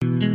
Upfa.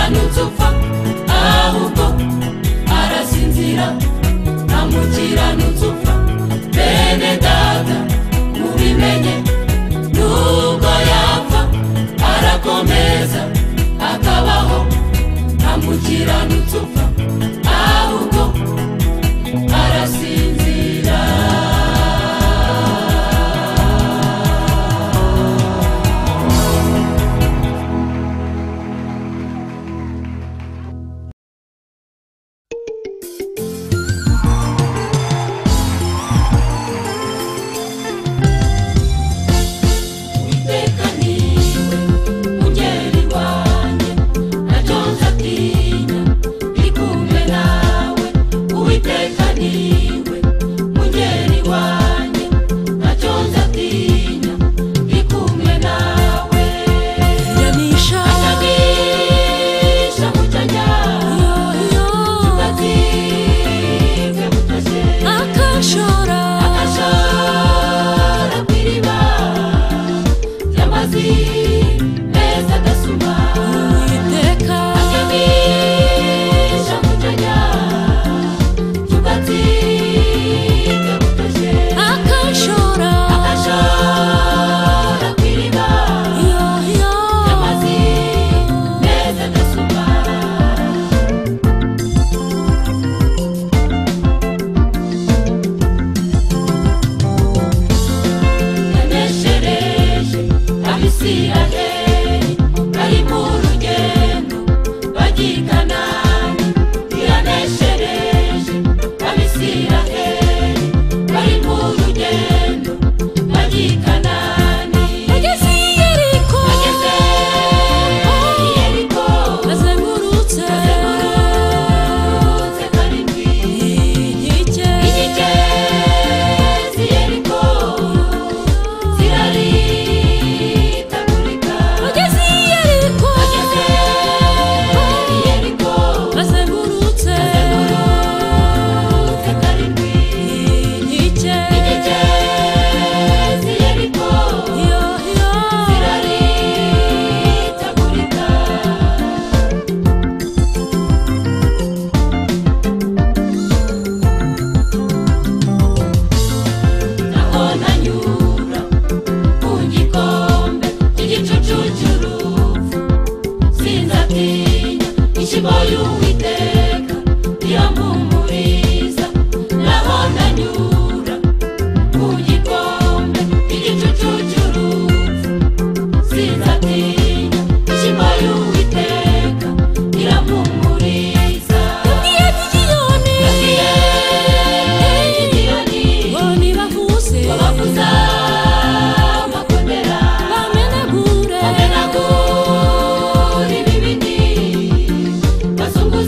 Mukiranutsi upfa ahubwo arasinzira, nta mukiranutsi upfa. Bene data mubimenye, nubwo yapfa arakomeza akabaho, nta mukiranutsi upfa ahubwo arasinzira. Uwiteka niwe mungeri wanjye, ntacyo nzatinya, ndi kumwe nawe. Uwiteka niwe mungeri wanjye, ntacyo nzatinya, ndi kumwe nawe. Yamisha Anyagisha mu cyanya cy'ubwatsi butoshye, akashora akashora ku iriba ry'amazi meza adasuma. Uwiteka Anyagisha mu cyanya cy'ubwatsi butoshye, akashora akashora ku iriba ry'amazi meza adasuma. Yaneshereje Abisiraheli bari mu rugendo bajya i Kanani. Yaneshereje Abisiraheli bari mu rugendo bajya i Kanani. Ageze i Yeriko, Bageze i Yeriko, azengurutse azengurutse karindwi. Inkike Inkike z'i Yeriko ziraritagurika. Ageze i Yeriko, Bageze i Yeriko, azengurutse azengurutse karindwi. Inkike Inkike z'i Yeriko ziraritagurika. Naho nanyura mu gikombe cy'igicucu cy'urupfu, sinzatinya inshyimbo y'Uwiteka irampumuriza. Naho nanyura mu gikombe cy'igicucu cy'urupfu, sinzatinya inshyimbo y'Uwiteka irampumuriza. Yabwiye Gideyoni, Yabwiye Gideyoni, ngo nibavuze, babavuza amakondera, bamenagure, bamenagura ibibindi, bazunguze.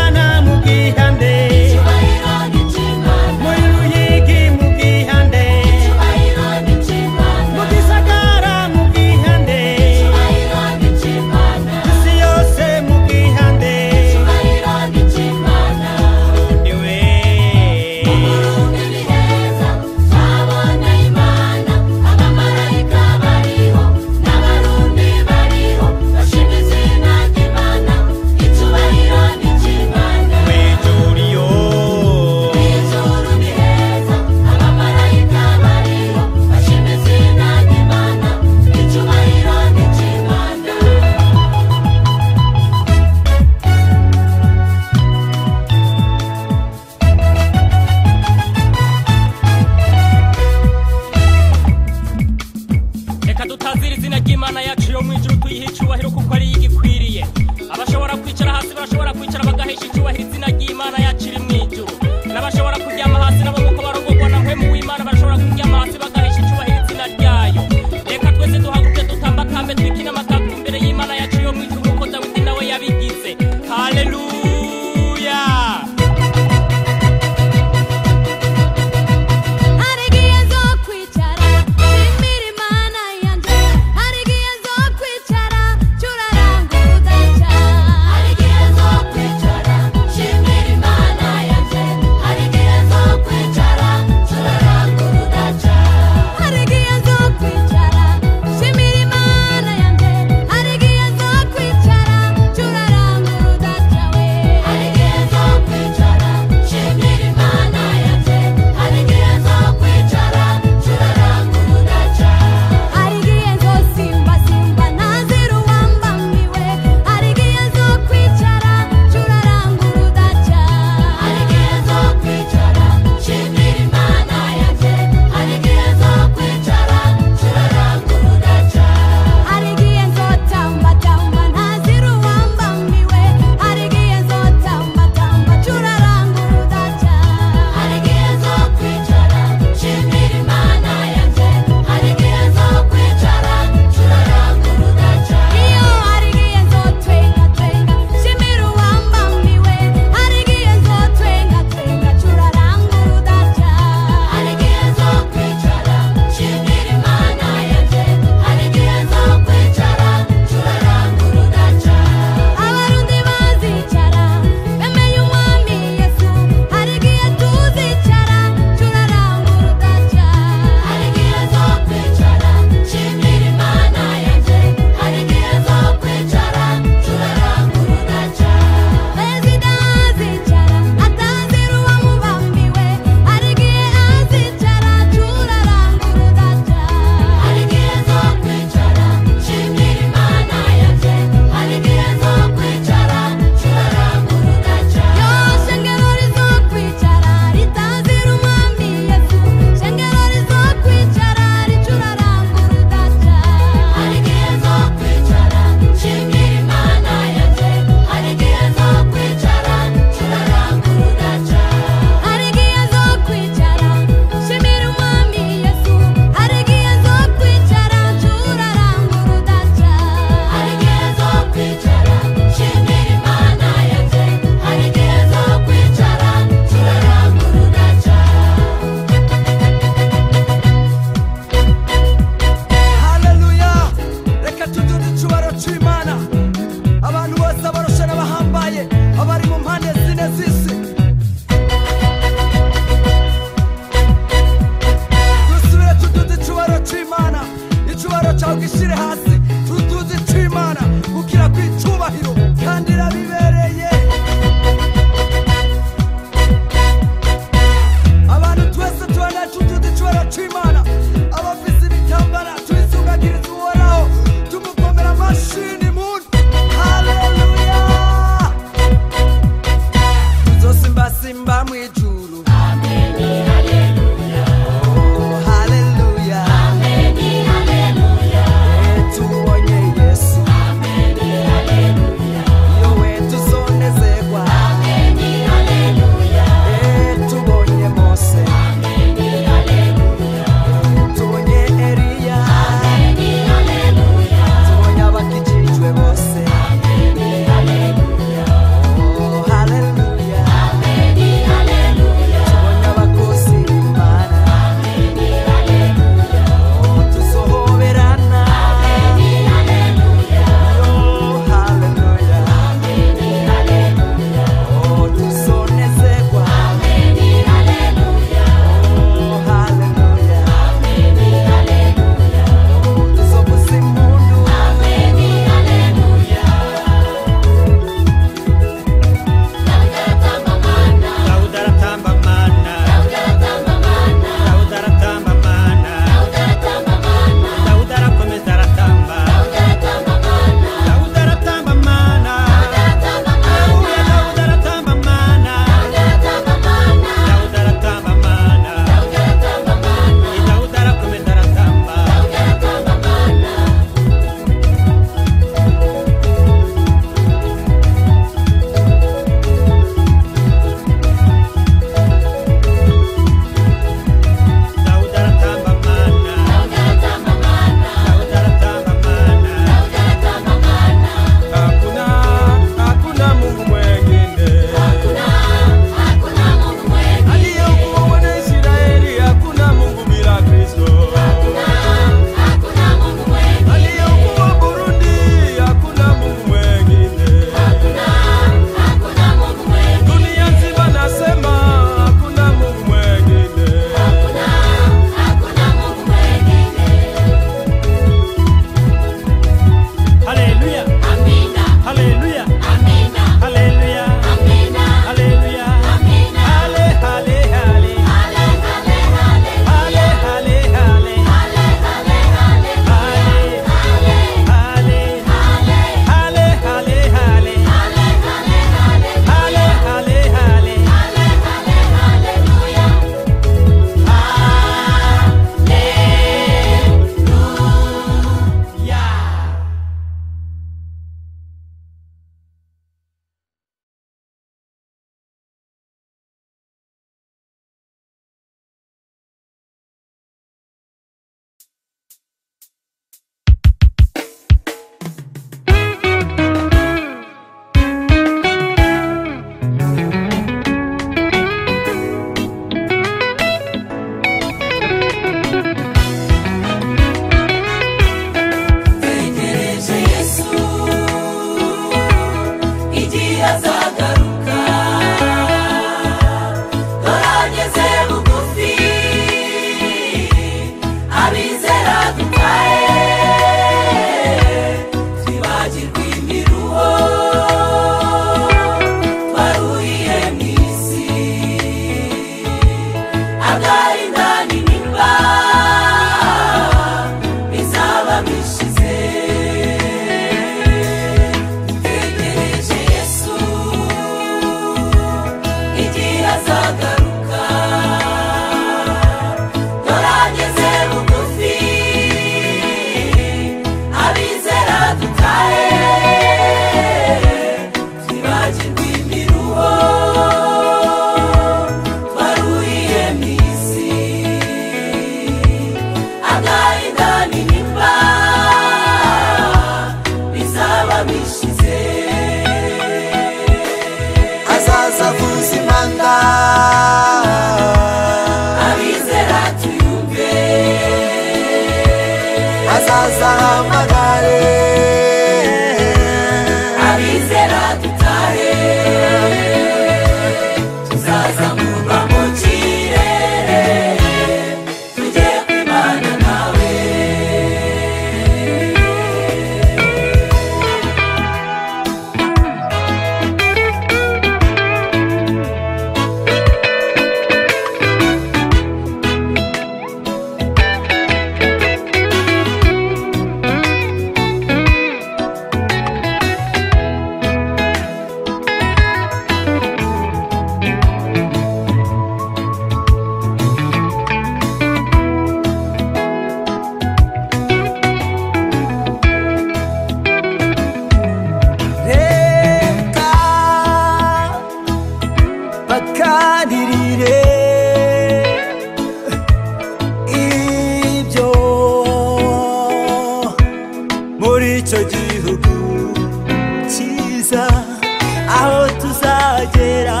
Aho tuzagera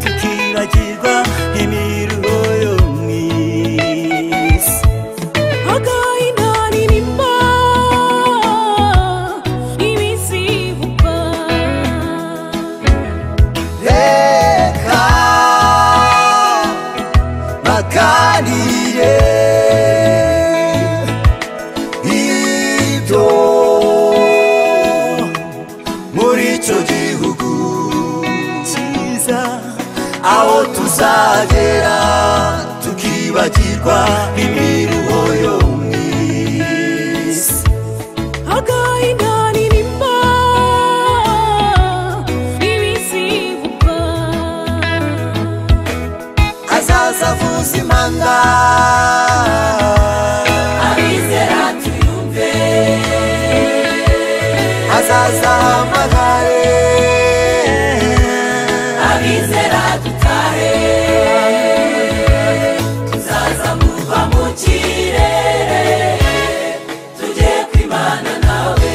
tukibagirwa imiruho yo mu isi. Agahinda n'intimba ntibizibukwa. Reka baganire ibyo muri icyo gihugu cyiza, aho tuzagera tukibagirwa imiruho yo mu isi. Agahinda n'intimba ntibizibukwa. Azaza avuza impanda, Abizera tuyumve, azaza ahamagare, abizera dutahe, tuzazamurwa mu kirere, tujye kwimana nawe.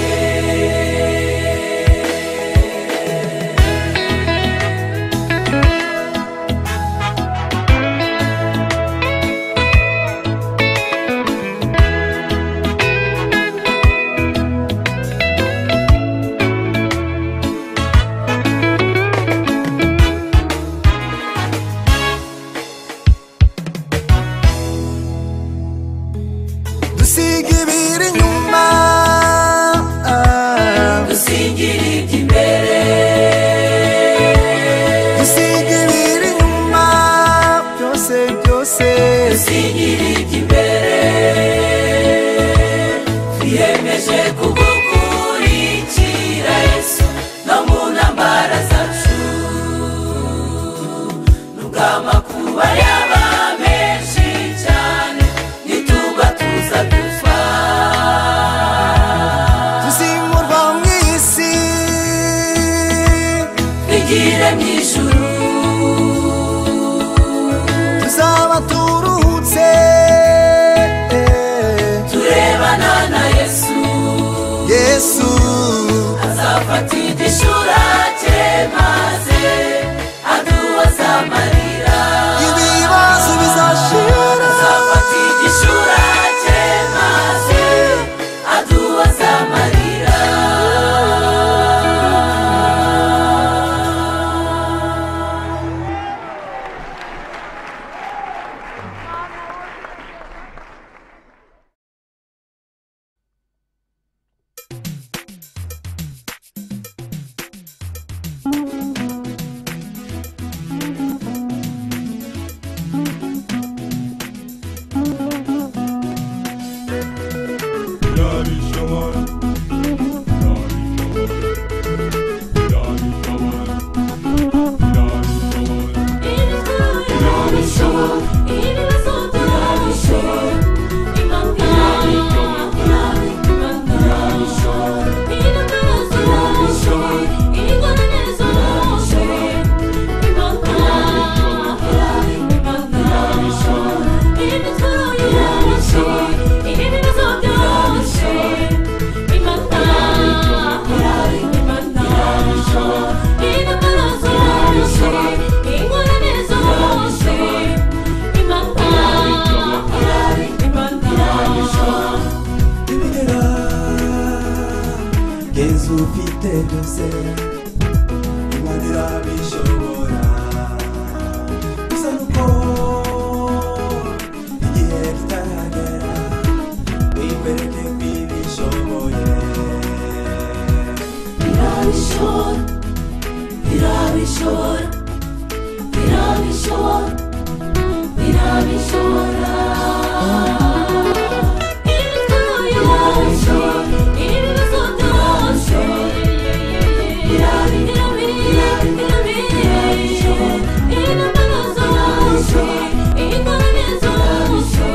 Dusiga ibiri inyuma, Dusingira iby'imbere, dusiga ibiri inyuma byose byose, dusingira iby'imbere, twiyemeje kugukurikira Yesu no mu ntambara zacu, nubwo amakuba yaba menshi cyane, nitugwa tuza dupfa. Tuzimurwa mu isi, Twigire mu ijuru, tuzaba turuhutse, turebana na Yesu. Yesu Azafata igishura cye maze aduhoza amarira. Ibibazo bizashira, Azafata igishura cye maze aduhoza amarira. Irabishobora, irabishobora, irabishobora, irabishobora. Ibibazo byose, Imana, Imana, intambara zose, ingorane zose, Imana, Imana, imitwaro yose, ibibazo byose, Imana, Imana, intambara zose, ingorane zose, Imana, Imana. Ibigera Yezu ufite byose, Imana irabishobora. Gusa nuko igihe kitaragera, wikwereke ko ibishoboye. Irabishobora, irabishobora, irabishobora, irabishobora. Imitwaro yose, ibibazo byose, intambara zose, ingorane zose,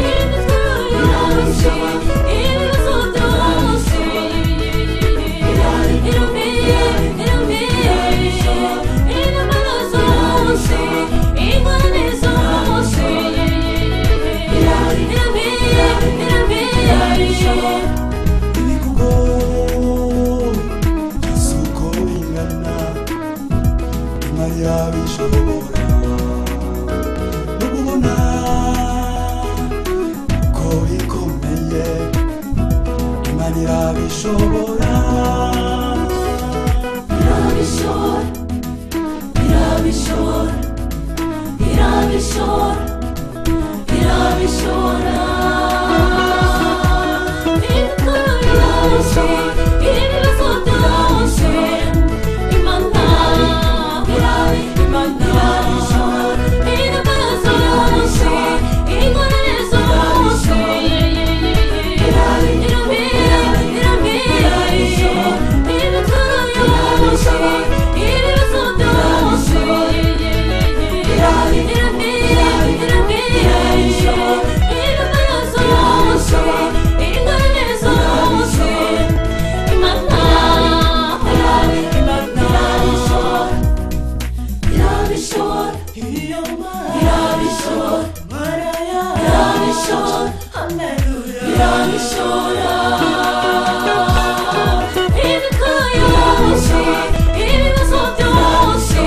imitwaro yose, ibibazo byose, intambara zose. Imana irabishobora. Irabishobora, irabishobora, irabishobora, irabishobora. Imitwaro yose, ibibazo byose, Imana, Imana irabishobora. Intambara zose, ingorane zose, imitwaro yose, ibibazo byose, intambara zose, ingorane zose, Imana, Imana irabishobora, irabishobora, irabishobora, irabishobora, irabishobora. Imitwaro yose, ibibazo byose,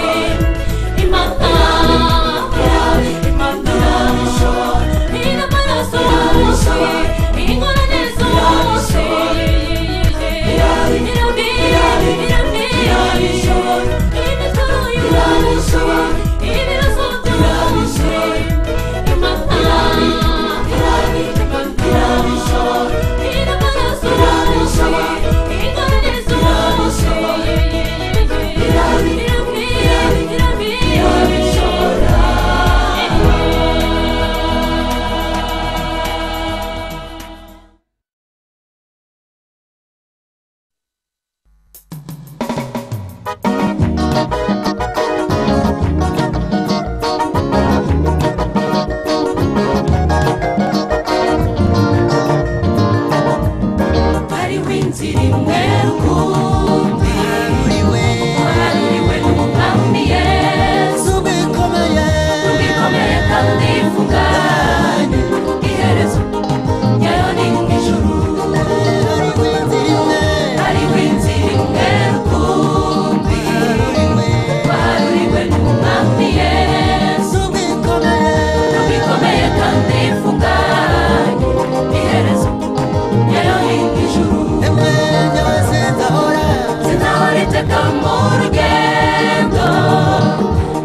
Imana, Imana irabishobora. Intambara zose, ingorane zose, imitwaro yose, ibibazo byose, Imana, Imana irabishobora. Intambara zose, ingorane zose, irabishobora. Hariho inzira imwe rukumbi wahariwe n'umwami Yesu, rubikomeye kandi ifunganye, iherezo ryayo ni mu ijuru. Hariho inzira imwe rukumbi wahariwe n'umwami Yesu, rubikomeye kandi ifunganye, iherezo ryayo ni mu ijuru. Sinahora iteka mu rugendo,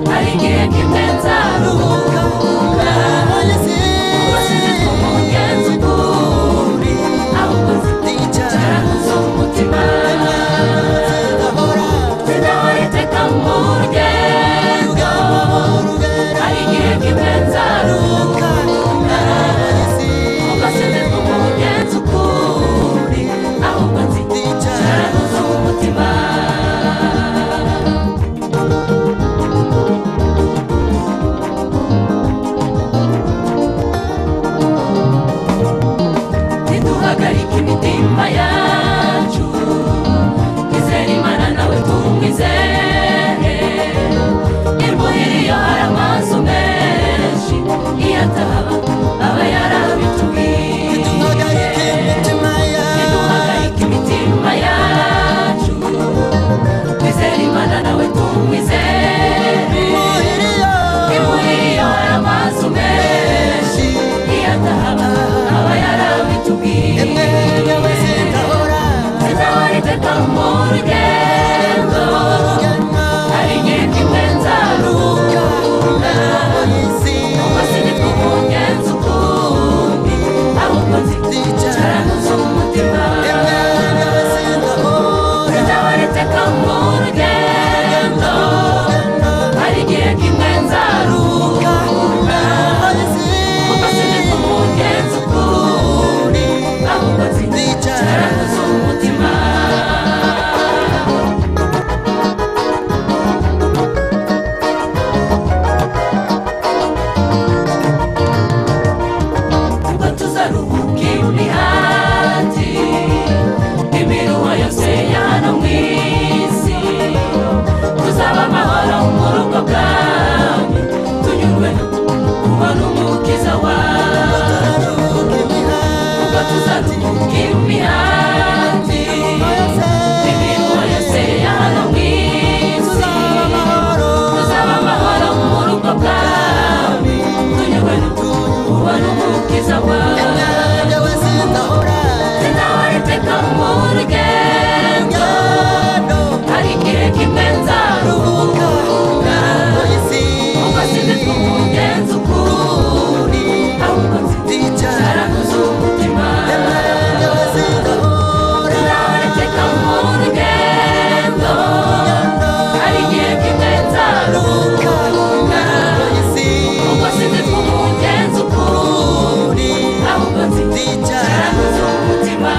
hari igihe kimwe nzaruhuka, ubwo sinzitwa umugenzi ukundi, ahubwo nzicara ntuze umutima. Sinahora iteka mu rugendo, hari igihe kimwe nzaruhuka, ubwo sinzitwa umugenzi ukundi, ahubwo nzicara ntuze umutima. Ntiduhagarike imitima yacu, twizere Imana nawe tumwizere. Imuhira iyo hari amazu menshi, iyo atahaba aba yarabitubwiye. Ntiduhagarike imitima yacu, twizere Imana nawe tumwizere. Imuhira iyo hari amazu menshi, iyo atahaba aba yarabitubwiye. Sinahora iteka mu rugendo, hari igihe kimwe nzaruhuka, ubwo sinitwa umugenzi ukundi, ahubwo nzicara ntuze umutima. Sinahora iteka mu rugendo, hari igihe kimwe nzaruhuka, ubwo sinitwa umugenzi ukundi, ahubwo nzicara ntuze umutima. Ubwo tuzaruhuka imihati, imiruho yose ya hano mu isi, tuzaba amahoro mu rugo bwanyu, tunyurwe no kubona umukiza wacu. Ubwo tuzaruhuka imihati, Nzahorateka mu rugendo, hari igihe kimwe nzaruhuka, ubwo sinzitwa umugenzi ukundi, ahubwo nzicara ntuze umutima. Nzahorateka mu rugendo, hari igihe kimwe nzaruhuka, ubwo sinzitwa umugenzi ukundi, ahubwo nzicara ntuze umutima.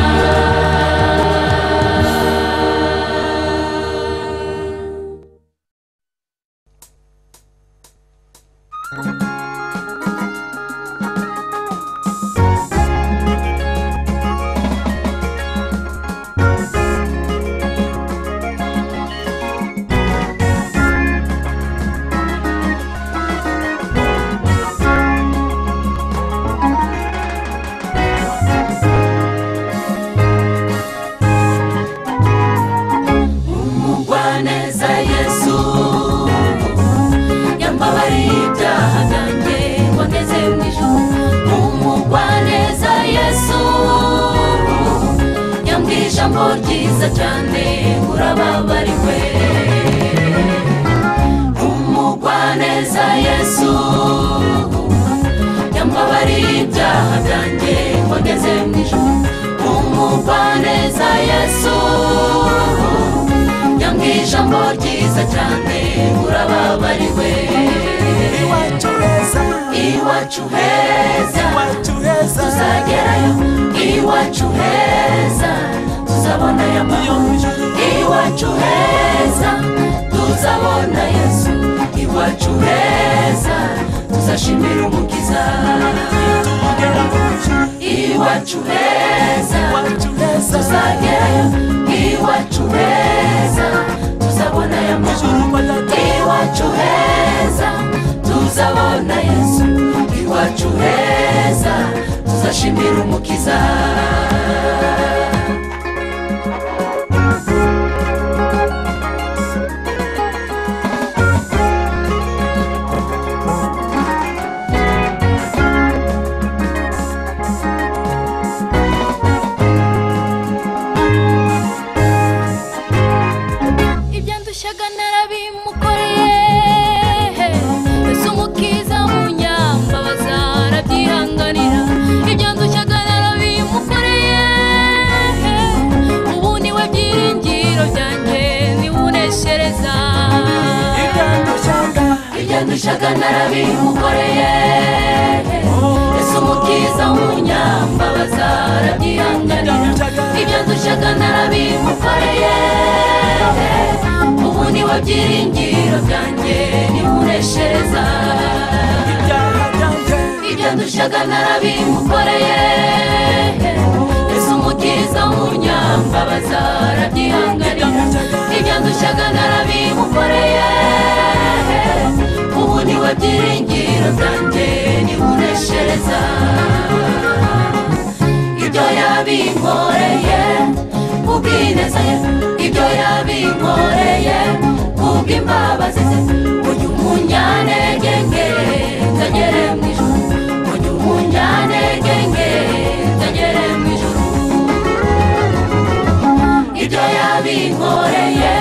Umugwaneza Yesu yambabariye ibyaha byanjye ngo ngeze mu ijuru. Umugwaneza Yesu yambwiye ijambo ryiza cyane, urababariwe. Umugwaneza Yesu yambabariye ibyaha byanjye ngo ngeze mu ijuru. Umugwaneza Yesu yambwiye ijambo ryiza cyane, urababariwe. Iwacu heza, Iwacu heza iwacu heza, tuzagerayo. Iwacu heza tuzabona aya iyo mahoro. mu ijuru. Iwacu heza tuzabona Yesu. Iwacu heza tuzashimira Umukiza. Tugera mu ijuru, Iwacu heza iwacu heza, tuzagerayo. Iwacu heza tuzabona aya mahoro. ijuru kwa data. Iwacu heza tuzabona Yesu. Iwacu heza tuzashimira Umukiza. Ibyo ndushaga narabimukoreye, Yesu umukiza munyambabaza arabyihanganira. Ibyo ndushaga narabimukoreye, ubu niwe byiringiro byanjye, niwe uneshereza. Ibyandushyaga, Ibyo ndushaga narabimukoreye, Yesu umukiza munyambabaza arabyihanganira. Ibyo ndushaga narabimukoreye, ubu niwe byiringiro byanjye, niwe uneshereza. ibyaha byanjye, Ibyo ndushaga narabimukoreye, Yesu umukiza munyambabaza arabyihanganira. Ibyo ndushaga narabimukoreye, ubu niwe byiringiro byanjye, niwe uneshereza. Ibyo yabinkoreye kubw'ineza ye, ibyo yabinkoreye kubw'imbabazi ze. Ujya umunyantege nke nzagere mu ijuru, ujya umunyantege nke nzagere mu ijuru. Ibyo yabinkoreye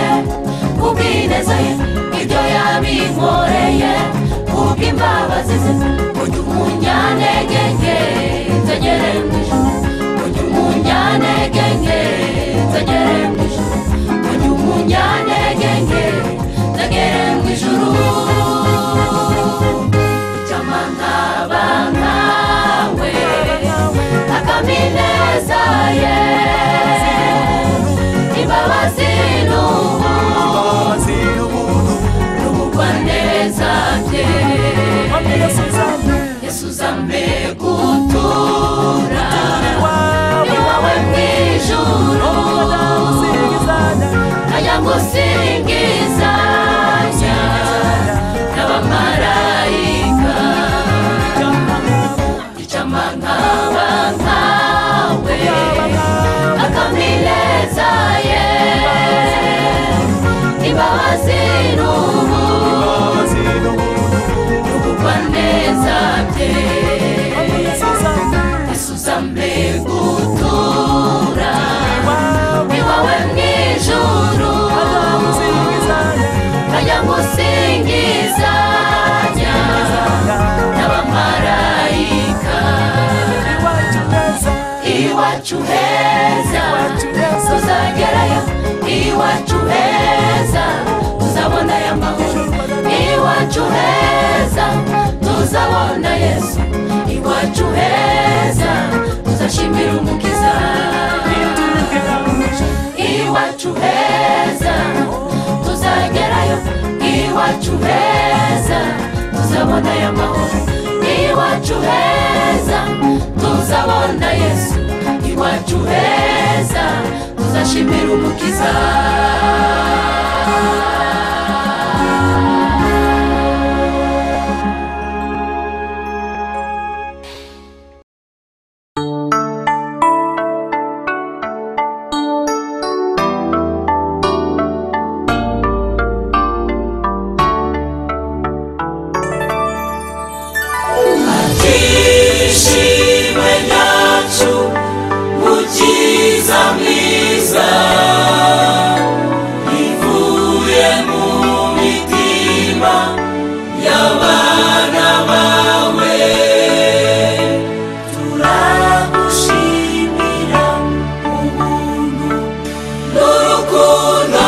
kubw'ineza ye, ibyo yabinkoreye kubw'imbabazi ze. Ujya umunyantege nke nzagere mu ijuru, ujya umunyantege nke nzagere mu ijuru, ujya umunyantege nke nzagere mu ijuru. Icyampa nkaba nkawe, akamineza ye, imbabazi n'ubuntu, imbabazi n'ubuntu, n'ubugwaneza bye. Mwami Yesu uzampe, Yesu uzampe Iwacu heza tuzagerayo, iwacu heza tuzabona aya mahoro, iwacu heza tuzabona Yesu, iwacu heza tuzashimira Umukiza. Iwacu heza tuzagerayo, iwacu heza tuzabona aya mahoro, iwacu heza tuzabona Yesu, iwacu heza tuzashimira Umukiza. Ishimwe ryacu Mukiza mwiza, rivuye mu mitima y'abana bawe, turagushimira ubuntu n'urukundo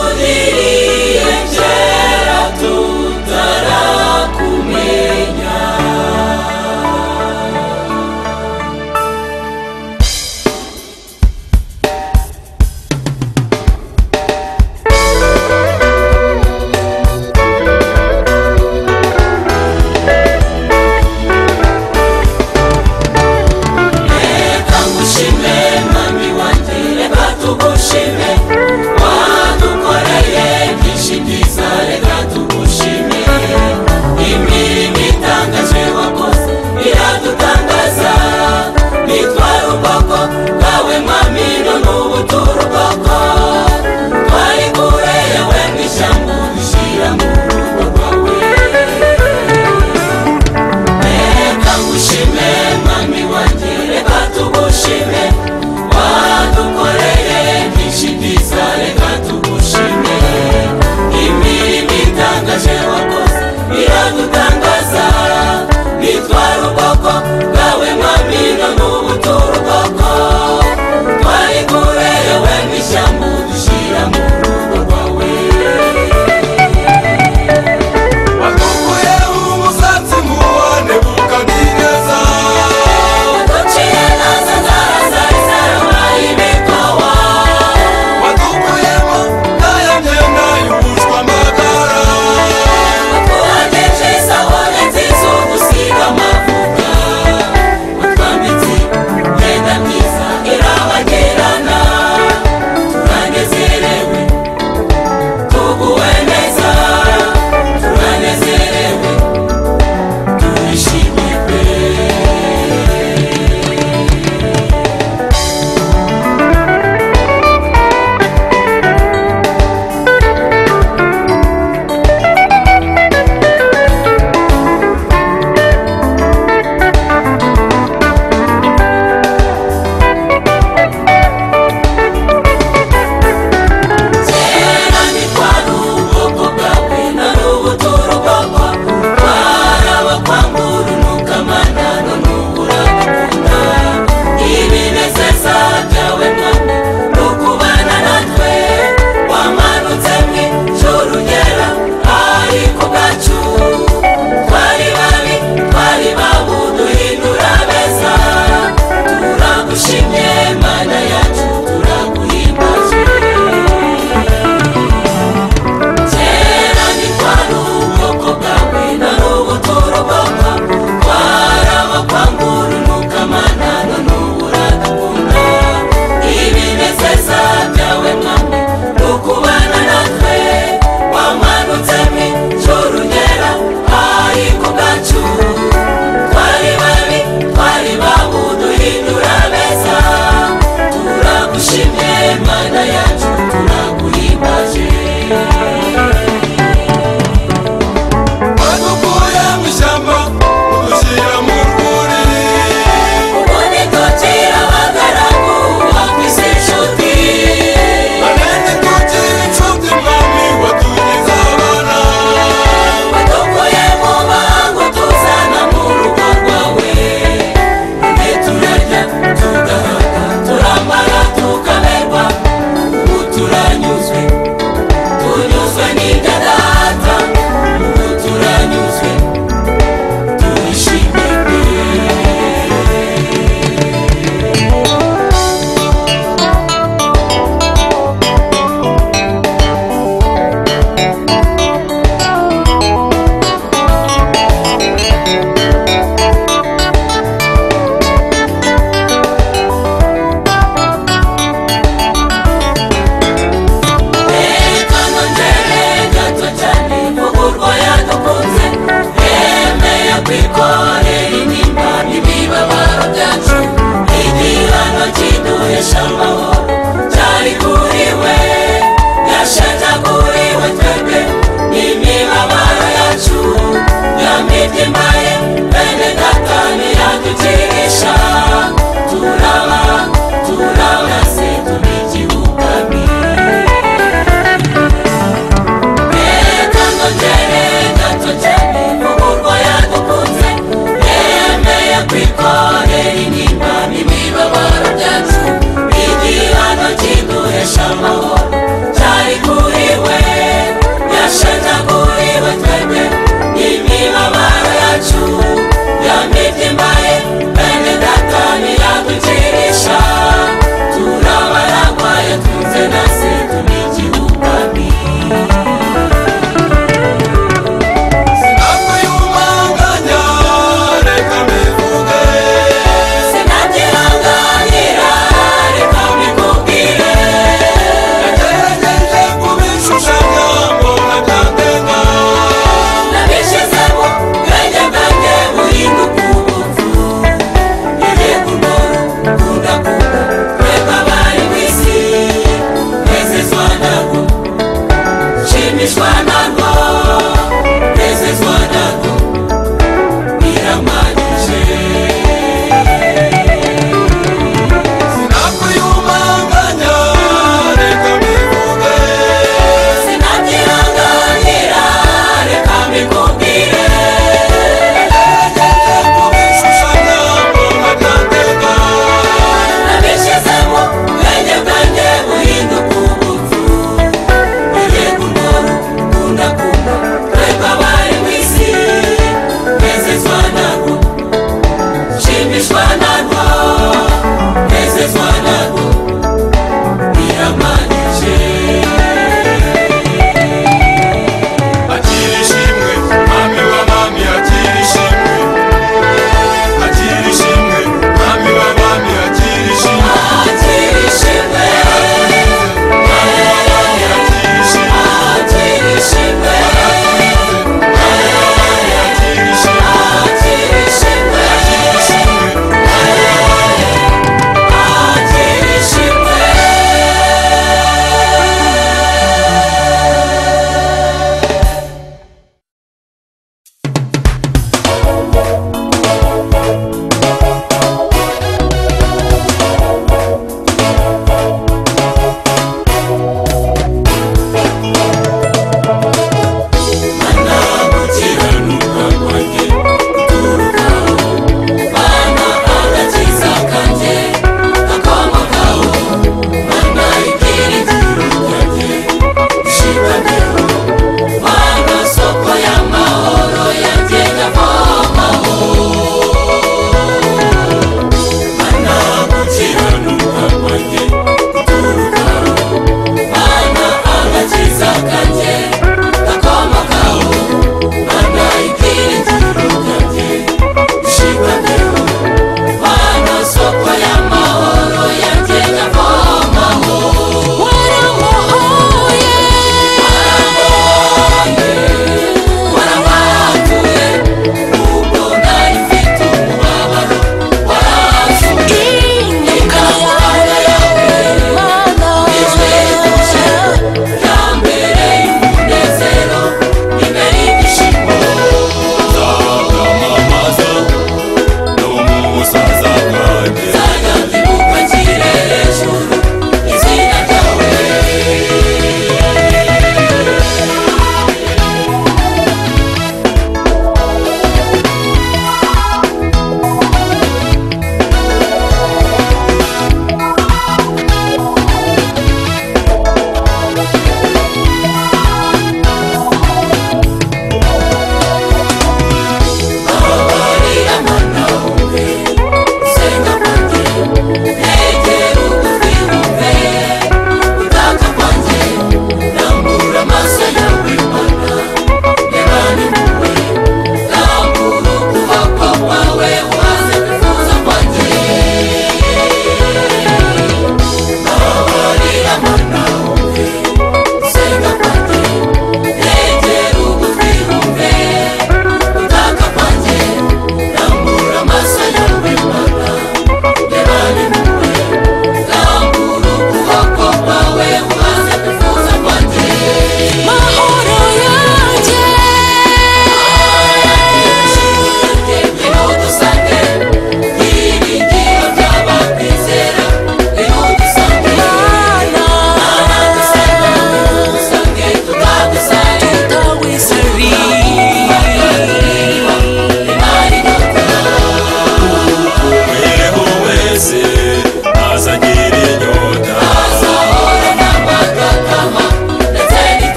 watugiriye kera tutarakumenya. Reka ngushime mwami wanjye, reka tugushime, wadukoreye byinshi byiza, reka tugushime. Imirimo itangaje wakoze iradutangaza, nitwara ubwoko bwawe mwami, none ubu turi ubwoko. Twari kure yawe mu ishyamba, udushyira mu rugo rwawe. Reka ngushime mwami wanjye, reka tugushime, wadukoreye byinshi byiza, reka tugushime. Imirimo itangaje wakoze iradutangaza, nitwara ubwoko bwawe mwami, none ubu turi ubwoko. Twari kure yawe mu ishyamba, udushyira mu rugo rwawe. Wadukuye umusatsi nk'uwa Nebukadineza,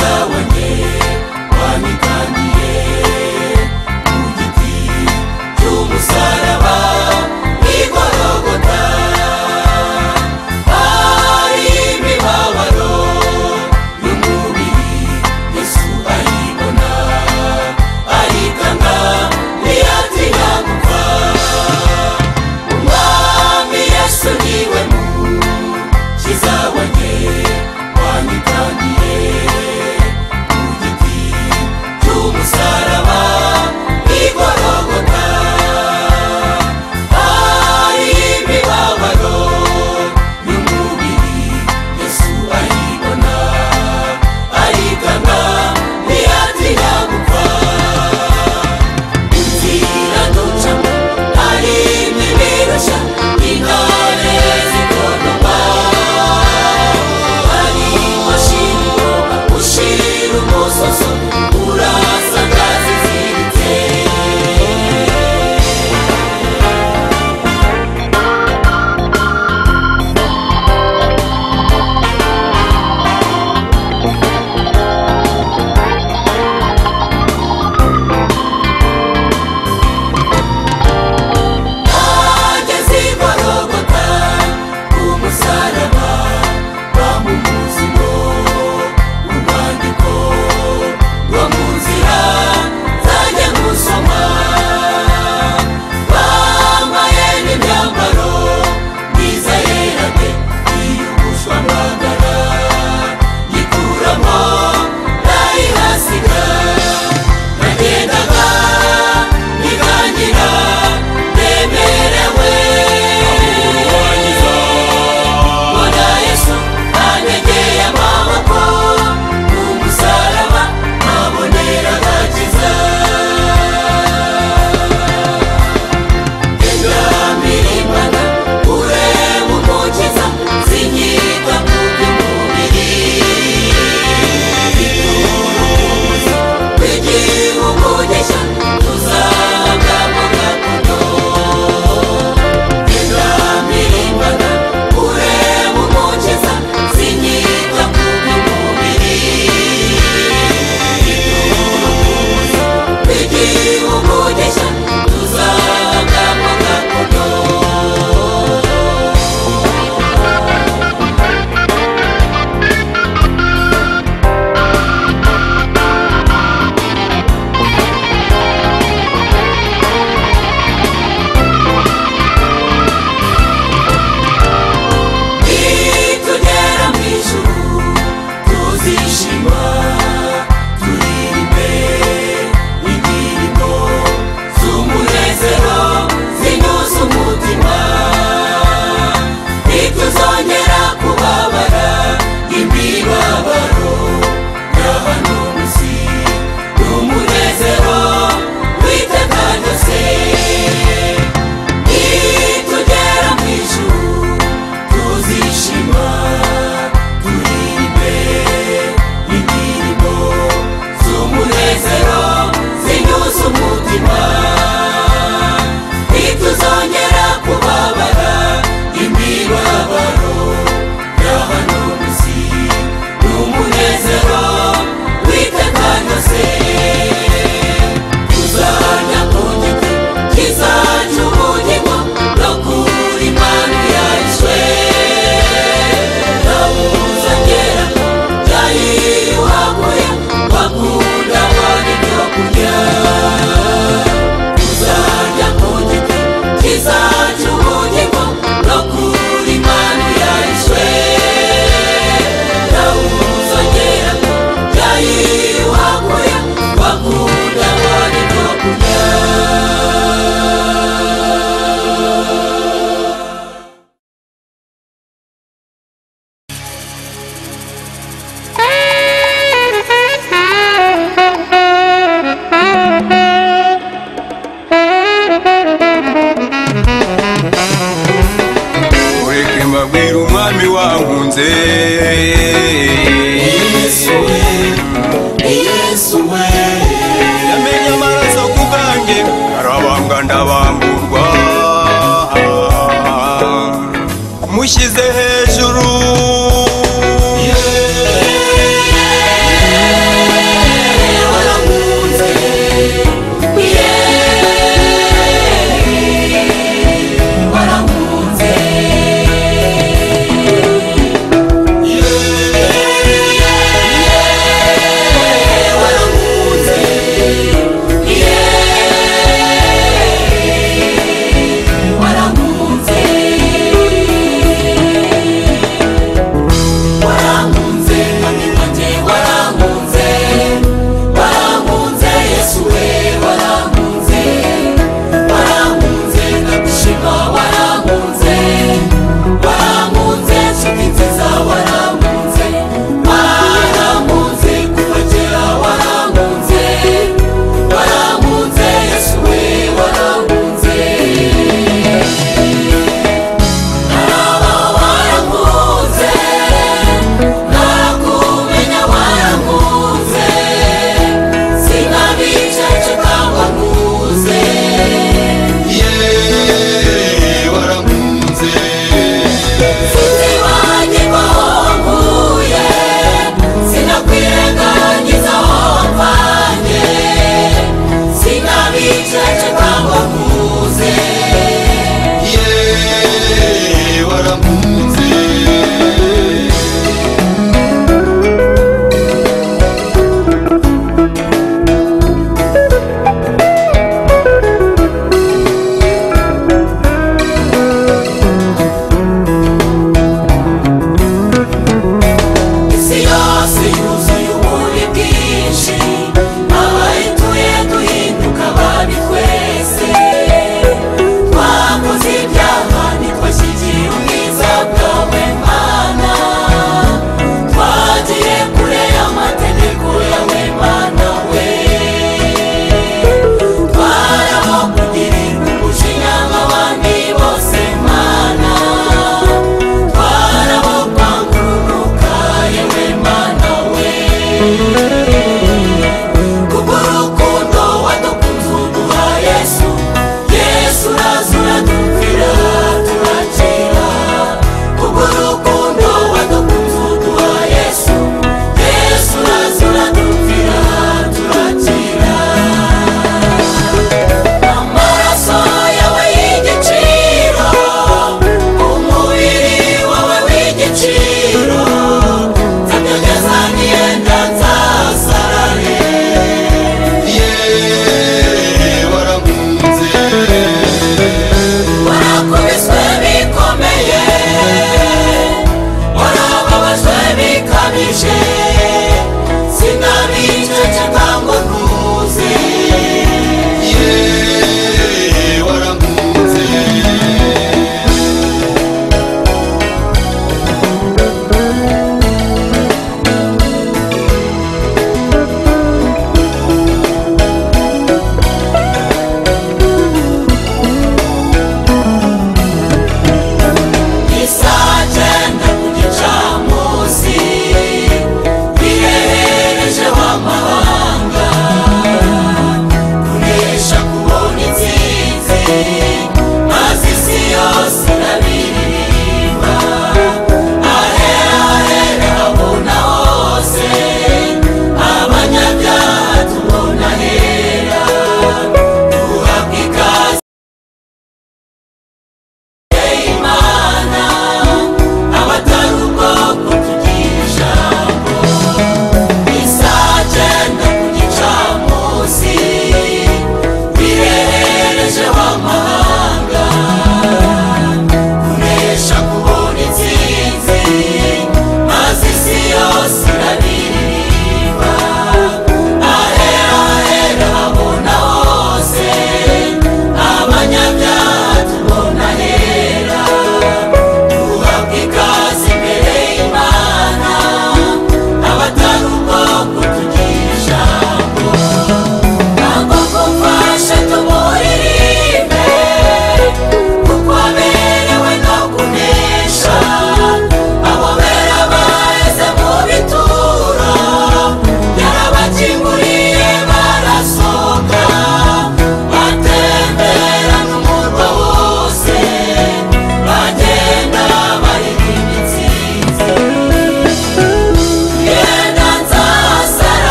Mukiza wanjye wanyitangiye ku giti cy'umusaraba igorogota. Hari imibabaro y'umubiri, Yesu ayibona ayitanga, ntiyatinya gupfa. Umwami Yesu niwe mukiza wanjye wanyitangiye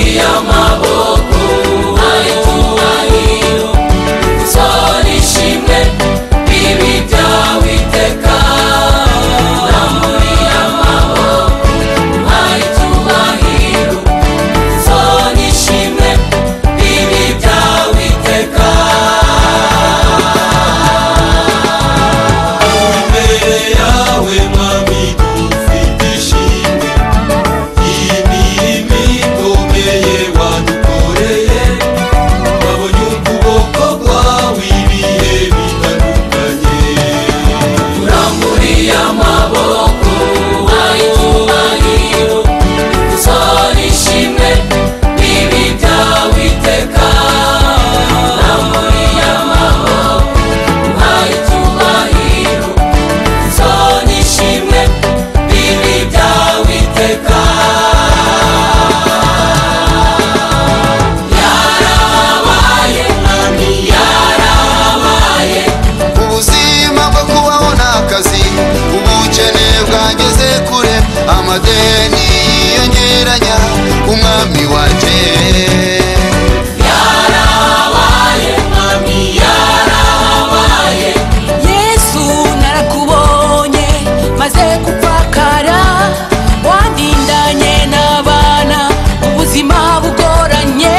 Uramburiye amaboko uhaye icyubahiro, ikuzo n'ishimwe bibi byawe iteka. Uramburiye amaboko uhaye icyubahiro, ikuzo n'ishimwe bibi byawe iteka. Imbere yawe mwami dufite ishimwe, imirimo ikomeye wadukoreye, twabonye ukuboko kwawe ibihe bitandukanye. Uramburiye amaboko uhaye icyubahiro, ikuzo n'ishimwe bibi byawe iteka. Uramburiye amaboko uhaye icyubahiro, ikuzo n'ishimwe bibi byawe iteka. Yarabaye mwami, yarabaye. Ubuzima bwo kubaho ni akazi, ubukene bwageze kure, amadeni yiyongeranya, umwami wanjye. Yarabaye mwami, yarabaye. Yesu narakubonye maze gupfakara, wandindanye n'abana ubuzima bugoranye,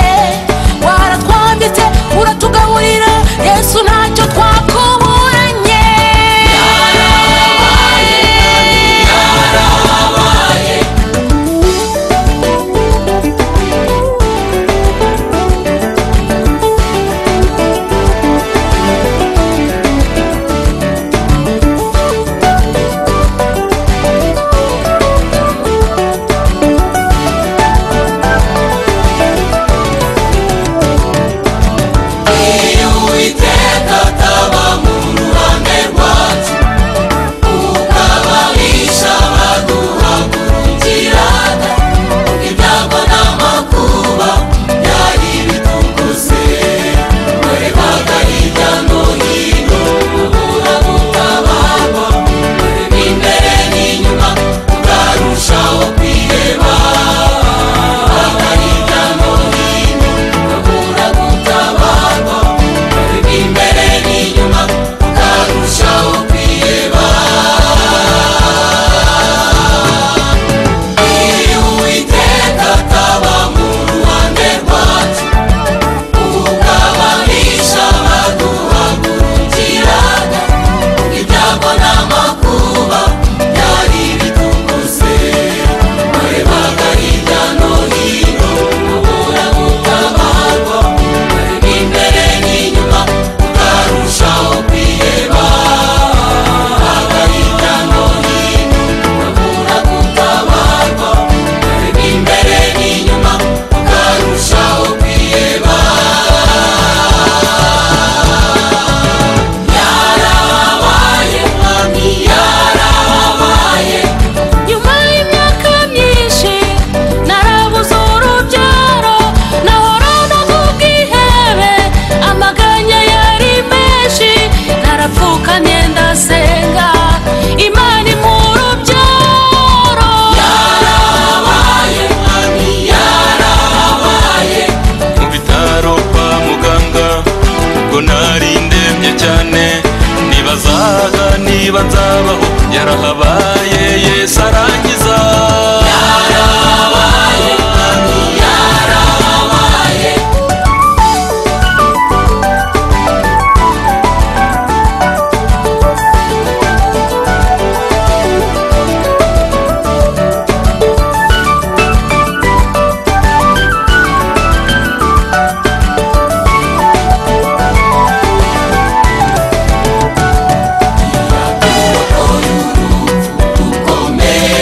waratwambitse uratugaburira, Yesu ntacyo twakuburanye. Yarabaye. Iyo Uwiteka ataba mu ruhande rwacu, ukababisha baduhagurukiraga, ibyago n'amakuba byari bitugose, warebaga hirya no hino ubura gutabarwa, wareba imbere n'inyuma ukarushaho kwiheba. Warebaga hirya no hino ukabura gutabarwa, wareba imbere n'inyuma ukarushaho kwiheba. Iyo Uwiteka ataba mu ruhande rwacu, ukababisha baduhagurukiraga, ibyago n'amakuba byari bitugose, warebaga hirya no hino ubura gutabarwa, wareba imbere n'inyuma ukarushaho kwiheba. Warebaga hirya no hino ukabura gutabarwa, wareba imbere n'inyuma ukarushaho kwiheba. Yarabaye mwami, yarabaye. Nyuma y'imyaka myinshi narabuze urubyaro, nahoranaga ubwihebe, amaganya yari menshi, narapfukamye ndasenga Imana impa urubyaro. Yarabaye mwami, yarabaye. Mu bitaro kwa muganga ubwo nari ndembye cyane, nibazaga niba nzabaho, yarahabaye Yesu arangiza. Yarabaye mwami, yarabaye. Rukomeye.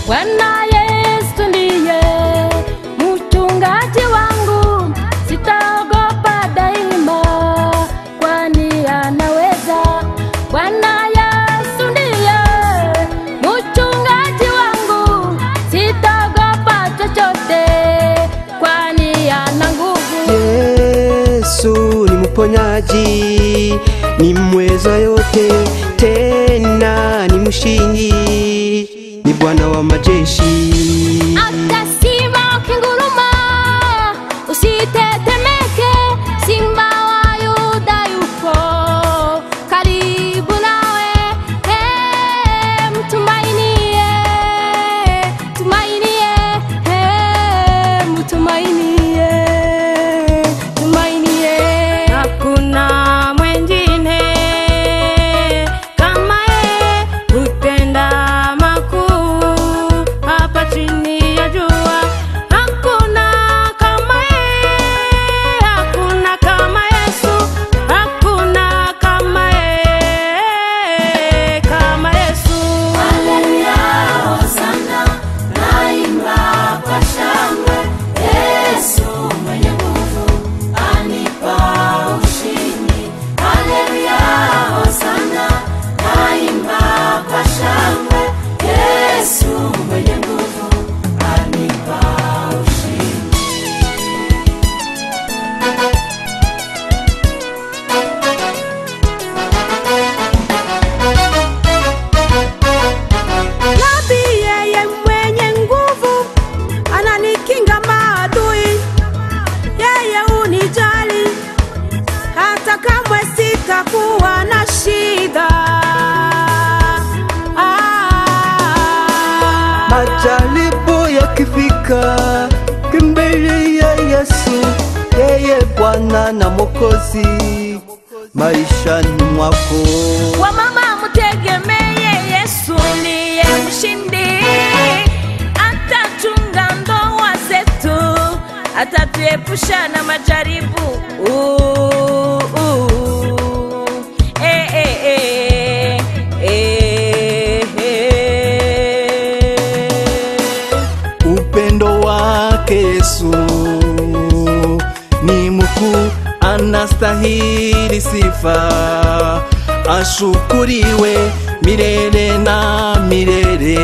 Bwana Yesu ndiye mchungaji wangu, sitaogopa daima, kwani anaweza. Bwana Yesu ndiye mchungaji wangu, sitaogopa chochote, kwani ana nguvu. Yesu ni mponyaji, ni mweza yote, tena ni mshindi, ni Bwana wa majeshi. Hata simba wakinguruma, usitetemeke, simba wa Yuda yupo karibu nawe. Hey, mtumainie, tumainie, hey, mtumainie, tumainie. Hakuna mwingine kama yeye, hutenda makuu hapa chini ya jua. Hakuna kama yeye, hakuna kama Yesu, hakuna kama yeye, kama Yesu. Haleluya, hosana, naimba kwa shangwe. Yesu mwenye nguvu anipa ushindi. Haleluya, hosana, naimba kwa shangwe. Yesu mwenye nguvu anipa ushindi. Nabii yeye mwenye nguvu ananikinga maadui, yeye unijali hata kamwe sitakuwa na shida. Majaribu yakifika, kimbilia Yesu, yeye Bwana na Mwokozi maishani mwako. Wamama mtegemee Yesu, ndiye mshindi, atachunga ndoa zetu, atatuepusha na majaribu. Eh, eh, eh, eh, eh. Upendo wake Yesu ni mkuu, anastahili sifa, ashukuriwe milele na milele,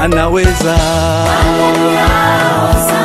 anaweza. Haleluya, hosana.